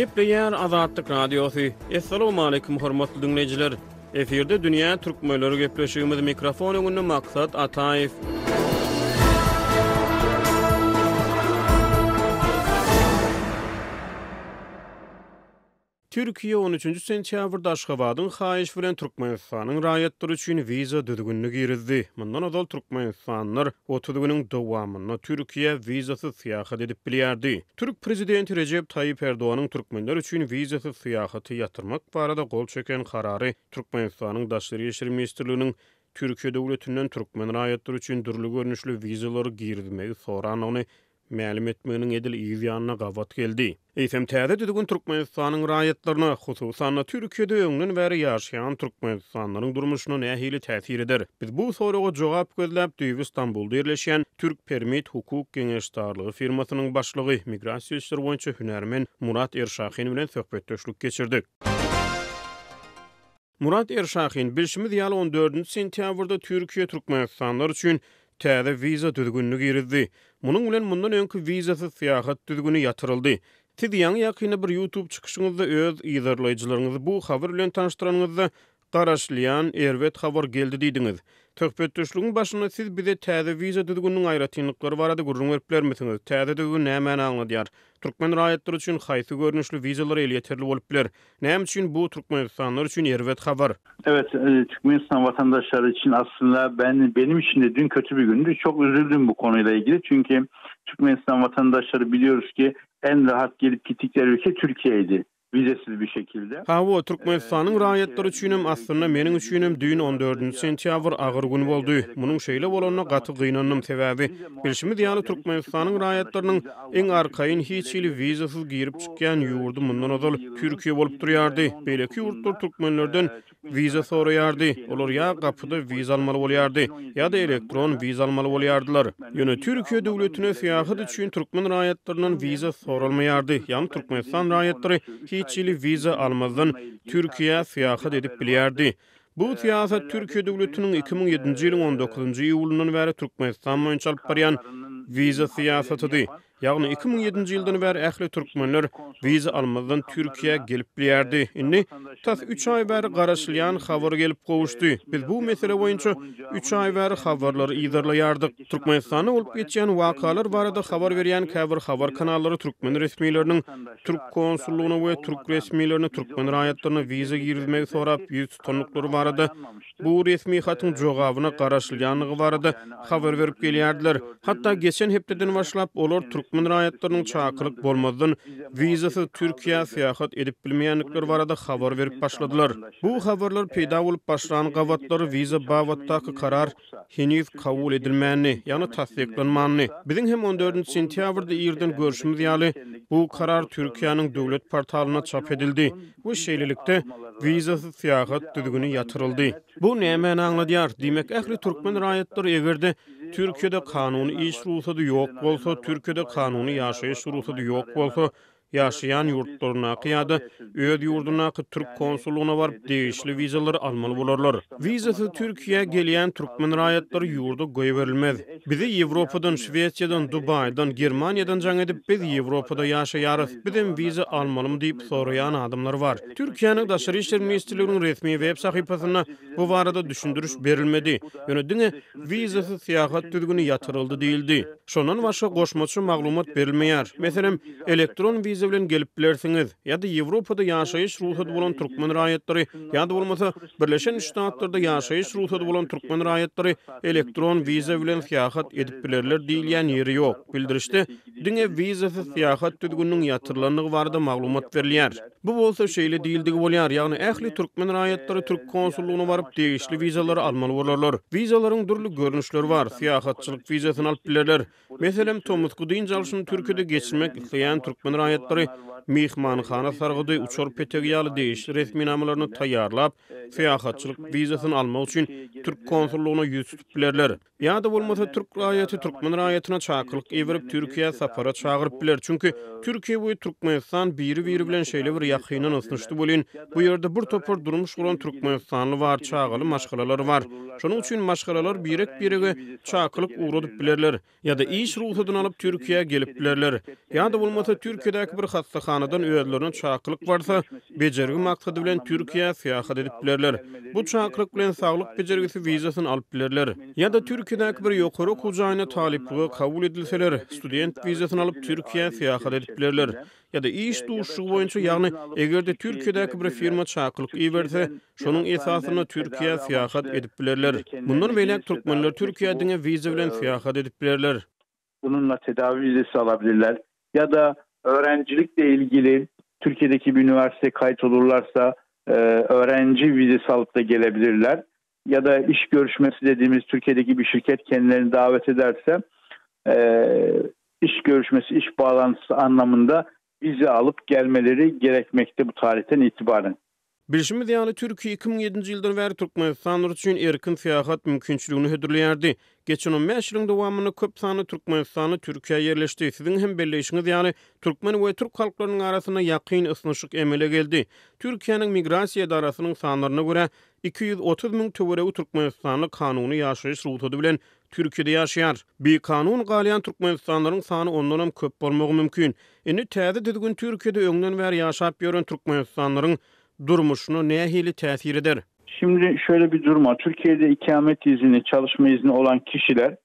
Gepleýär Azatlyk Radiosy. Assalamualaikum hormatly diňleýjiler. Efirde dünýä türkmenleri gepleşigimiz mikrofon öňünde Maksat Ataýew. Türkiýe on üçünji sentýabrda Aşgabadyň haýyşy bilen Türkmenistanyň raýatlary üçin wiza düzgünini girizdi. Mundan ozal türkmenistanlylar 30 günüň dowamynda Türkiýä wizasyz syýahat edip bilýärdi. Türk prezidenti Rejep Taýyp Erdoganyň türkmenler üçin wizasyz syýahaty ýatyrmak barada gol çeken karary Türkmenistanyň Daşary işler ministrliginiň Türkiýe döwletinden türkmen raýatlary üçin dürli görnüşli wizalary girizmegi sorandygyny mälim etmeginiň edil yz ýanyna gabat geldi. Eýsem, täze düzgün Türkmenistanyň raýatlaryna, hususan-da, Türkiýede öňden bäri ýaşaýan türkmenistanlylaryň durmuşyna nähili täsir eder? Biz bu soraga jogap gözläp, düýbi Stambulda ýerleşýän Türk Permit hukuk geňeşdarlygy firmasynyň başlygy, migrasiýa işleri boýunça hünärmen Murat Erşahin bilen söhbetdeşlik geçirdik. Murat Erşahin, Bilşimiz ýaly, on dördünji sentýabrda Türkiýe türkmenistanlylar üçin täze wiza düzgünini girizdi. Munuň bilen mundan öňki wizasyz syýahat düzgüni ýatyryldy. Siz ýaňy-ýakynda bir YouTube çykyşyňyzda öz yzarlaýjylaryňyzy bu habar bilen tanyşdyranyňyzda, garaşylýan erbet habar geldi diýdiňiz. Söhbetdeşligiň başynda siz bize täze wiza düzgüniniň aýratynlyklary barada gürrüň berip bilermisiňiz? Täze düzgün nämäni aňladýar? Türkmen raýatlary üçin haýsy görnüşli wizalar elýeterli bolup biler? Näme üçin bu türkmenistanlylar üçin erbet habar? Evet, Türkmenistan vatandaşları için aslında ben benim için de dün kötü bir gündü. Çok üzüldüm bu konuyla ilgili. Çünkü Türkmenistan vatandaşları biliyoruz ki en rahat gelip gittikleri ülke Türkiye'ydi. Vizesiz bir şekilde. Hawa, Türkmenistanyň raýatlary üçinem, aslynda meniň üçinem düýn on dördünji sentýabr agyr gün boldy. Munuň şeýle bolanyna gaty gynandym, sebäbi, bilşimiz ýaly, Türkmenistanyň raýatlarynyň iň arkaýyn hiç hili wizasyz girip çykýan ýurdy mundan ozal Türkiýe bolup durýardy. Beýleki ýurtlar türkmenlerden wiza soraýardy. Olar ýa gapyda wiza almaly bolýardy, ýa-da elektron wiza almaly bolýardylar. Ýöne Türkiýe döwletine syýahat üçin türkmen raýatlaryndan wiza soralmaýardy. Ýagny Türkmenistan raýatlary hiç hili wiza almazdan Türkiýä syýahat edip bilýärdi. Bu syýasat Türkiýe döwletiniň 2007-nji ýylyň on dokuzynjy iýulyndan bäri Türkmenistan boýunça alyp barýan wiza syýasatydy. Ýagny 2007-nji ýyldan bäri ähli türkmenler wiza almazdan Türkiýä gelip bilýärdi. Indi tas üç aý bäri garaşylýan habar gelip gowuşdy. Biz bu mesele boýunça üç aý bäri habarlary yzarlaýardyk. Türkmenistanda bolup geçýän wakalar barada habar berýän käbir habar kanallary türkmen resmileriniň türk konsullygyna we türk resmilerine türkmen raýatlaryna wiza girizmegi sorap ýüz tutandyklary barada bu resmi hatyň jogabyna garaşylýandygy barada habar berip gelýärdiler. Hatda geçen hepdeden başlap, olar türkmen raýatlarynyň çakylyk bolmazdan wizasyz Türkiýä syýahat edip bilmeýändikleri barada habar berip başladylar. Bu habarlar peýda bolup başlan gabatlary wiza babatdaky karar heniz kabul edilmändi, ýagny tassyklanmandy. Biziň hem on dördünji sentýabrda irden görşümiz ýaly, bu karar Türkiýäniň döwlet portalynda çap edildi we şeýlelikde, wizasyz syýahat düzgüni ýatyryldy. Bu nämäni aňladýar? Diýmek, ähli türkmen raýatlary eger-de Türkiýede kanuny iş rugsady ýok bolsa, Türkiýede kanuny ýaşaýyş rugsady ýok bolsa, ýaşaýan ýurtlaryndaky ýa-da öz ýurdundaky türk konsullygyna baryp degişli wizalary almaly bolarlar. Wizasyz Türkiýä gelýän türkmen raýatlary ýurda goýberilmez. Bize Ýewropadan, Şwesiýadan, Dubaýdan, Germaniýadan jaň edip, biz Ýewropada ýaşaýarys, bizem wiza almalymy diýip soraýan adamlar bar. Türkiýäniň Daşary işler ministrliginiň resmi web sahypasynda bu barada düşündiriş berilmedi. Ýöne diňe wizasyz syýahat düzgüni ýatyryldy diýildi. Şondan başga goşmaça maglumat berilmeýär. Meselem, elektron wiza bilen gelip bilersiňiz, ýa-da Ýewropada ýaşaýyş rugsady bolan türkmen raýatlary, ýa-da bolmasa Birleşen Ştatlarda ýaşaýyş rugsady bolan türkmen raýatlary elektron wiza bilen syýahat edip bilerler diýilýän ýeri ýok. Bildirişde diňe wizasyz syýahat düzgüniniň ýatyrylandygy barada maglumat berilýär. Bu bolsa şeýle diýildigi bolýar, ýagny ähli türkmen raýatlary türk konsullygyna baryp degişli wizalary almaly bolarlar. Wizalaryň dürli görnüşleri bar, syýahatçylyk wizasyny alyp bilerler. Meselem, tomusky dynç alşyny Türkiýede geçirmek isleýän türkmen raýatlary myhmanhana sargydy, uçar petegi ýaly degişli resminamalaryny taýýarlap, syýahatçylyk wizasyny almak üçin türk konsullygyna ýüz tutup bilerler. Ýa-da bolmasa türk. türk raýaty türkmen raýatyna çakylyk iberip, Türkiýä sapara çagyryp biler. Çünki Türkiýe we Türkmenistan biri-biri bilen şeýle bir ýakyndan ysnyşdy welin, bu ýerde bir topar durmuş guran türkmenistanly bar, çagaly maşgalalar bar. Şonuň üçin maşgalalar birek-birege çakylyk ugradyp bilerler. Ýa-da iş rugsadyny alyp Türkiýä gelip bilerler. Ýa-da bolmasa Türkiýedäki bir hassahanadan özlerine çakylyk barsa, bejergi maksady bilen Türkiýä syýahat edip bilerler. Bu çakylyk bilen saglyk bejergisi wizasyny alyp bilerler. Ýa-da Türkiýedäki bir ýokary okuw jaýyna talyplyga kabul edilseler, student wizasyny alyp Türkiýä syýahat edip bilerler. Ýa-da iş duşuşygy boýunça, ýagny eger-de Türkiýedäki bir firma çakylyk iberse, şonuň esasynda Türkiýä syýahat edip bilerler. Mundan beýläk türkmenler Türkiýä diňe wiza bilen syýahat edip bilerler. Bununla tedavi vizesi alabilirler. Ya-da öğrencilikle ilgili Türkiye'deki bir üniversiteye kayıt olurlarsa öğrenci vizesi alıp da gelebilirler. Ya da iş görüşmesi dediğimiz Türkiye'deki bir şirket kendilerini davet ederse iş görüşmesi, iş bağlantısı anlamında vize alıp gelmeleri gerekmekte bu tarihten itibaren. Bilşimiz ýaly, Türkiýe 2007-nji ýyldan bäri türkmenistanlylar üçin erkin syýahat mümkinçiligini hödürleýärdi. Geçen on bäş ýylyň dowamynda köp sanly türkmenistanly Türkiýä ýerleşdi. Siziň hem belleýşiňiz ýaly, türkmen we türk halklarynyň arasynda ýakyn ysnyşyk emele geldi. Türkiýäniň Migrasiýa edarasynyň sanlaryna görä, 230 müň töweregi türkmenistanly kanuny ýaşaýyş rugsady bilen Türkiýede ýaşaýar. Bikanun galýan türkmenistanlylaryň sany ondanam köp bolmagy mümkin. Indi täze düzgün Türkiýede öňden bäri ýaşap ýören türkmenistanlylaryň durmuşyna nähili täsir eder? Şimdi şöyle bir durum var. Türkiye'de ikamet izni, çalışma izni olan kişiler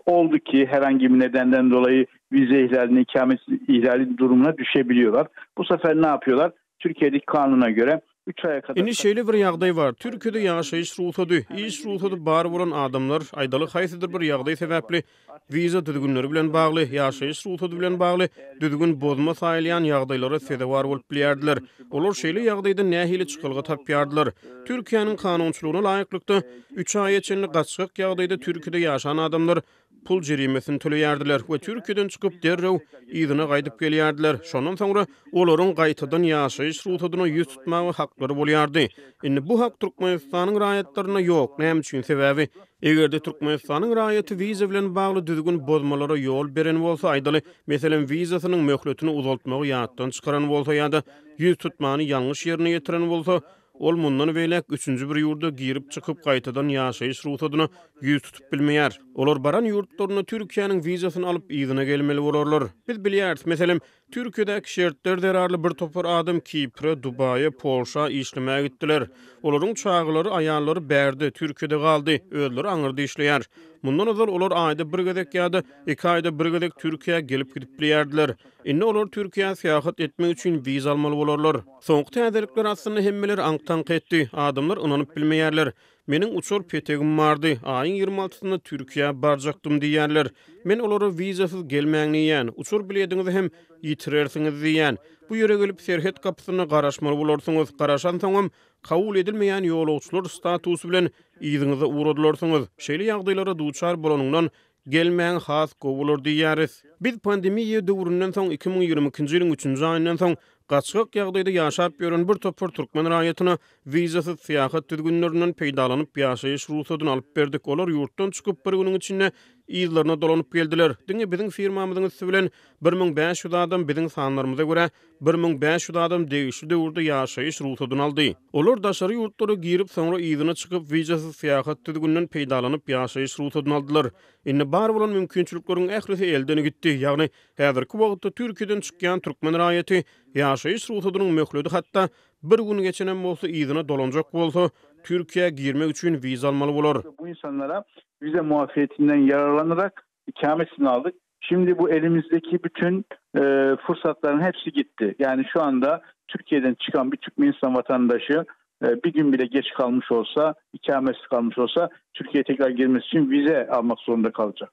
oldu ki herhangi bir nedenden dolayı vize ihlaline, ikamet ihlali durumuna düşebiliyorlar. Bu sefer ne yapıyorlar? Türkiye'deki kanuna göre üç aya kadar Indi şeýle bir ýagdaý bar, Türkiýede ýaşaýyş rugsady, iş rugsady bar bolan adamlar, aýdaly haýsydyr bir ýagdaý sebäpli wiza düzgünleri bilen bagly, ýaşaýyş rugsady bilen bagly düzgün bozma saýylýan ýagdaýlara sezewar bolup bilýärdiler. Olar şeýle ýagdaýdan nähili çykalga tapýardylar? Türkiýäniň kanunçylygyna laýyklykda, üç aýa çenli gaçgak ýagdaýda Türkiýede ýaşan adamlar pul jerimesini töleýärdiler we Türkiýeden çykyp derrew yzyna gaýdyp gelýärdiler. Şondan soňra olaryň gaýtadan ýaşaýyş rugsadyna ýüz tutmaga haklary bolýardy. Indi bu hak Türkmenistanyň raýatlarynda ýok. Näme üçin? Sebäbi, eger-de Türkmenistanyň raýaty wiza bilen bagly düzgün bozmalara ýol beren bolsa, aýdaly, meselem, wizasynyň möhletini uzaltmagy ýatdan çykaran bolsa ýa-da ýüz tutmany ýalňyş ýerine ýetiren bolsa, Ol mundan beýläk üçünji bir ýurda girip-çykyp gaýtadan ýaşaýyş rugsadyna ýüz tutup bilmeýär. Olar baran ýurtlarynda Türkiýäniň wizasyny alyp yzyna gelmeli bolarlar. Biz bilýäris, meselem, Türkiýedäki şertler zerarly bir topar adam Kipre, Dubaýa, Polşa işlemäge gitdiler. Olaryň çagalary, aýallary bärde, Türkiýede galdy, özleri aňyrda işleýär. Mundan ozal olar aýda bir gezek ýa-da iki aýda bir gezek Türkiýä gelip-gidip bilýärdiler. Indi olar Türkiýä syýahat etmek üçin wiza almaly bolarlar. Soňky täzelikler aslynda hemmeleri aňk-taňk etdi. Adamlar ynanyp bilmeýärler. Meniň uçar petegim bardy, aýyň ýigrimi altysynda Türkiýä barjakdym diýýärler. Men olara wizasyz gelmäň diýýän, uçar bilediňizi hem ýitirersiňiz diýýän. Bu ýere gelip serhet gapysynda garaşmaly bolarsyňyz, garaşansoňam kabul edilmeýän ýolagçylar statusy bilen yzyňyza ugradylarsyňyz. Şeýle ýagdaýlara duçar bolanyňdan Gelmäň has gowy bolar diýýäris. Biz pandemiýa döwründen soň 2022-nji ýylyň üçünji aýyndan soň gaçgak ýagdaýda ýaşap ýören bir topar türkmen raýatyna wizasyz syýahat düzgünlerinden peýdalanyp ýaşaýyş rugsadyny alyp berdik. Olar ýurtdan çykyp bir günüň içinde yzlaryna dolanyp geldiler. Diňe biziň firmamyzyň üsti bilen 1500 adam biziň sanlarymyza görä 1500 adam degişli döwürde ýaşaýyş rugsadyny aldy. Olar daşary ýurtlara girip, soňra yzyna çykyp, wizasyz syýahat düzgüninden peýdalanyp, ýaşaýyş rugsadyny aldylar. Indi bar bolan mümkinçilikleriň ählisi elden gitdi. Ýagny, häzirki wagtda Türkiýeden çykýan türkmen raýaty ýaşaýyş rugsadynyň möhledi hatda bir gün geçenem bolsa yzyna dolanjak bolsa, Türkiýä girmek üçin wiza almaly bolar. Bu insanlara vize muafiyetinden yararlanarak ikamet izni aldyk. Şimdi bu elimizdeki bütün e, fırsatların hepsi gitti. Yani şu anda Türkiye'den çıkan bir Türkmenistan vatandaşı e, bir gün bile geç kalmış olsa, ikametsiz kalmış olsa Türkiye'ye tekrar girmesi için vize almak zorunda kalacak.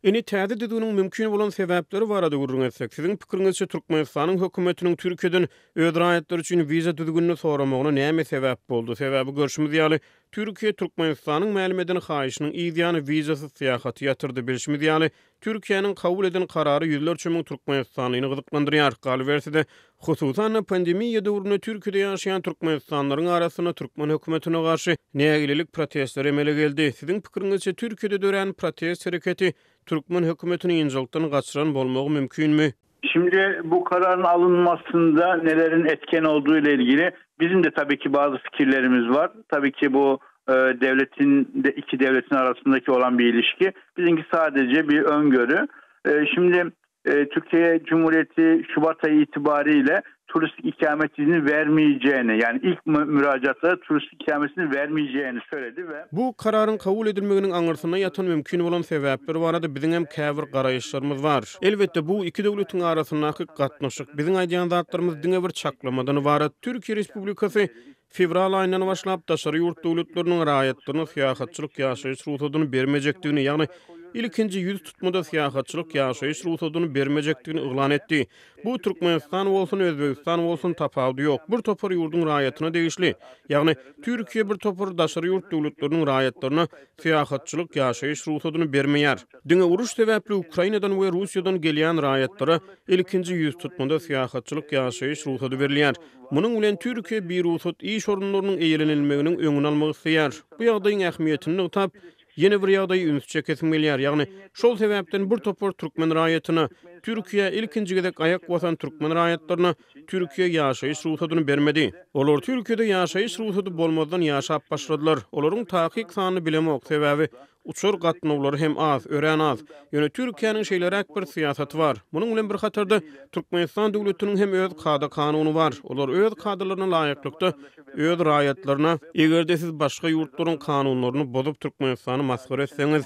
Indi täze düzgüniň mümkin bolan sebäpleri barada gürrüň etsek, siziň pikiriňizçe Türkmenistanyň hökümetiniň Türkiýeden öz raýatlary üçin wiza düzgünini soramagyna näme sebäp boldy? Sebäbi görşümiz ýaly, Türkiýe Türkmenistanyň mälim eden haýyşynyň yz ýany wizasyz syýahaty ýatyrdy. Bilşimiz ýaly, Türkiýäniň kabul eden karary ýüzlerçe müň türkmenistanlyny gyzyklandyrýar. Galyberse-de, hususan-da, pandemiýa döwründe Türkiýede ýaşaýan türkmenistanlylaryň arasynda türkmen hökümetine garşy nägilelik protestleri emele geldi. Siziň pikiriňizçe, Türkiýede dörän protest hereketi türkmen hökümetini ynjalykdan gaçyran bolmagy mümkinmi? Şimdi bu kararın alınmasında nelerin etken olduğu ile ilgili bizim de tabii ki bazı fikirlerimiz var. Tabii ki bu e, devletin de iki devletin arasındaki olan bir ilişki. Bizimki sadece bir öngörü. E, şimdi e, Türkiye Cumhuriyeti Şubat ayı itibariyle turistik ikamet izni vermeyeceğini yani ilk müracaatlara turistik ikametini vermeyeceğini söyledi ve Bu kararyň kabul edilmeginiň aňyrsynda ýatan mümkin bolan sebäpler barada biziňem käbir garaýyşlarymyz bar. Elbetde, bu iki döwletiň arasyndaky gatnaşyk. Biziň aýdýan zatlarymyz diňe bir çaklamadan ybarat. Türkiýe Respublikasy fewral aýyndan başlap daşary ýurt döwletleriniň raýatlaryna syýahatçylyk ýaşaýyş rugsadyny bermejekdigini, ýagny ilkinji ýüz tutmada syýahatçylyk ýaşaýyş rugsadyny bermejekdigini yglan etdi. Bu Türkmenistan bolsun, Özbegistan bolsun tapawudy ýok, bir topar ýurduň raýatyna degişli. Ýagny, Türkiýe bir topar daşary ýurt döwletleriniň raýatlaryna syýahatçylyk, ýaşaýyş rugsadyny bermeýär. Diňe uruş sebäpli Ukrainadan we Russiýadan gelýän raýatlara ilkinji ýüztutmada syýahatçylyk, ýaşaýyş rugsady berilýär. Munuň bilen Türkiýe birugsat iş orunlarynyň eýelenilmeginiň öňüni almak isleýär. Bu ýagdaýyň ähmiýetini nygtap, Ýene bir ýagdaýa üns çekesim gelýär, ýagny şol sebäpden bir topar türkmen raýatyna, Türkiýä ilkinji gezek aýak basan türkmen raýatlaryna Türkiýe ýaşaýyş rugsadyny bermedi. Olar Türkiýede ýaşaýyş rugsady bolmazdan ýaşap başladylar. Olaryň takyk sanyny bilemok, sebäbi uçar gatnawlary hem az, örän az. Ýöne Türkiýäniň şeýleräk bir syýasaty bar. Munuň bilen bir hatarda Türkmenistan döwletiniň hem öz kada-kanuny bar. Olar öz kadalaryna laýyklykda öz raýatlaryna, Eger-de siz başga ýurtlaryň kanunlaryny bozup Türkmenistany masgara etseňiz,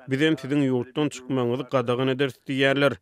bizem siziň ýurtdan çykmagyňyzy gadagan ederis diýýärler.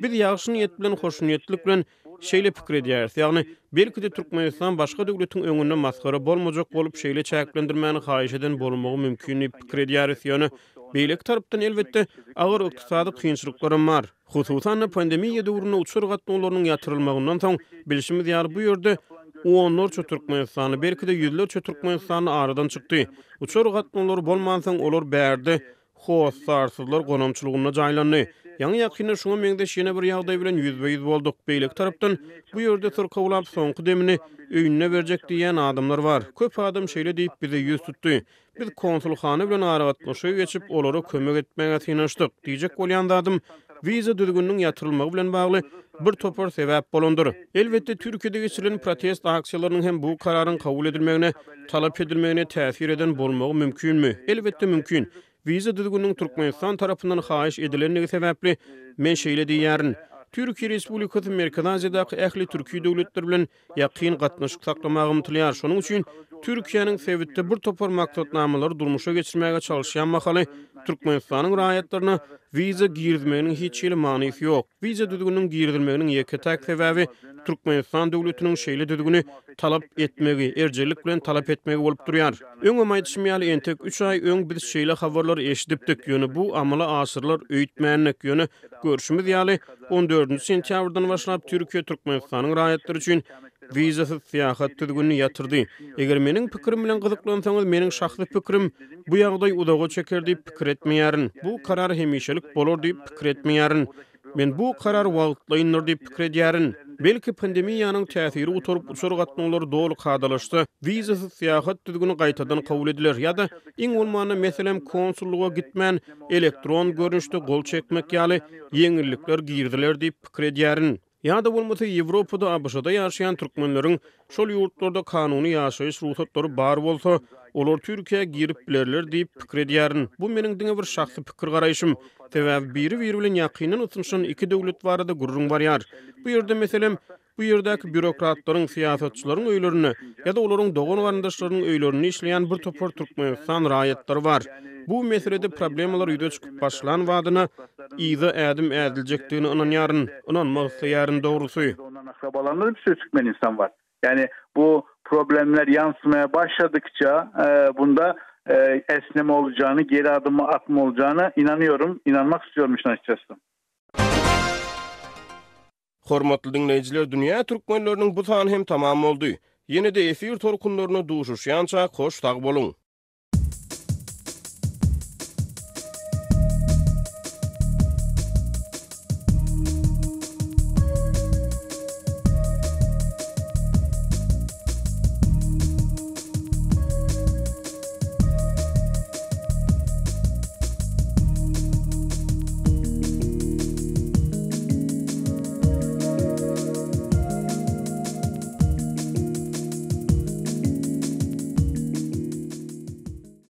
Biz ýagşy niýet bilen, hoşniýetlilik bilen şeýle pikir edýäris, ýagny, belki-de Türkmenistan başga döwletiň öňünde masgara bolmajak bolup şeýle çäklendirmäni haýyş eden bolmagy mümkin diýip pikir edýäris, ýöne beýleki tarapdan elbetde agyr ykdysady kynçylyklaram bar. Hususan-da, pandemiýa döwründe uçar gatnawlarynyň ýatyrylmagyndan soň, bilşimiz ýaly, bu ýerde onlarça türkmenistanly, belki-de, ýüzlerçe türkmenistanly aradan çykdy. Uçar gatnawlary bolmansoň, olar bärde hossarsyzlar gonamçylygynda jaýlandy. Ýaňy-ýakynda şuňa meňzeş ýene bir ýagdaý bilen ýüzbe-ýüz bolduk. Beýleki tarapdan, bu ýerde syrkawlap, soňky demini öýünde berjek diýýän adamlar bar. Köp adam şeýle diýip, bize ýüz tutdy. Biz konsulhana bilen aragatnaşyga geçip, olara kömek etmäge synanyşdyk. Diýjek bolýan zadym, wiza düzgüniniň ýatyrylmagy bilen bagly bir topar sebäp bolandyr. Elbetde, Türkiýede geçirilen protest aksiýalarynyň hem bu kararyň kabul edilmegine, talap edilmegine täsir eden bolmagy mümkinmi? Elbetde, mümkin. Wiza düzgüniniň Türkmenistan tarapyndan haýyş edilendigi sebäpli, men şeýle diýýärin. Türkiýe Respublikasy Merkezi Aziýadaky ähli türki döwletler bilen ýakyn gatnaşyk saklamaga ymtylýar. Şonuň üçin Türkiýäniň sebitde bir topar maksatnamalary durmuşa geçirmäge çalyşýan mahaly Türkmenistanyň raýatlaryna wiza girizmeginiň hiç hili manysy ýok. Wiza düzgüniniň girizilmeginiň ýeke-täk sebäbi Türkmenistan döwletiniň şeýle düzgüni talap etmegi, erjellik bilen talap etmegi bolup durýar. Öňem aýdyşym ýaly, entek üç aý öň biz şeýle habarlary eşidipdik, ýöne bu amala aşyrylar öýtmändik. Ýöne Görşümiz ýaly, on dördünji sentýabrdan başlap Türkiýe Türkmenistanyň raýatlary üçin wizasyz syýahat düzgünini ýatyrdy. Eger meniň pikirim bilen gyzyklansaňyz, meniň şahsy pikirim, bu ýagdaý uzaga çeker diýip pikir etmeýärin. Bu karar hemişelik bolar diýip pikir etmeýärin. Men bu karar wagtlaýyndyr diýip pikir edýärin. Belki pandemiýanyň täsiri gutaryp, uçar gatnawlary doly kadalaşsa, wizasyz syýahat düzgüni gaýtadan kabul ediler ýa-da iň bolmanda, meselem, konsullyga gitmän, elektron görnüşde gol çekmek ýaly ýeňillikler giriziler diýip pikir edýärin. Ýa-da bolmasa Ýewropada, ABŞ-da ýaşaýan türkmenleriň şol ýurtlarda kanuny ýaşaýyş rugsatlary bar bolsa, olar Türkiýä girip bilerler diýip pikir edýärin. Bu meniň diňe bir şahsy pikir-garaýşym. Sebäbi biri-biri bilen ýakyndan ysnyşan iki döwlet barada gürrüň barýar. Bu ýerde meselem, Bu ýerdäki býurokratlaryň, syýasatçylaryň öýlerinde ýa-da olaryň dogan-garyndaşlarynyň öýlerinde işleýän bir topar Türkmenistan raýatlary bar. Bu meselede problemalar ýüze çykyp başlan badyna yza ädim ädiljekdigine ynanýaryn, ynanmak isleýärin dogrusy. Yani bu problemler yansımaya başladıkça bunda. e, esneme olacağını, geri adım atma olacağına inanıyorum. İnanmak istiyorum işin açıkçası. Hormatly diňleýjiler Dünýä Türkmenleriniň bu sany hem tamam boldy. Ýene-de efir tolkunlarynda duşuşýançak hoş sag boluň.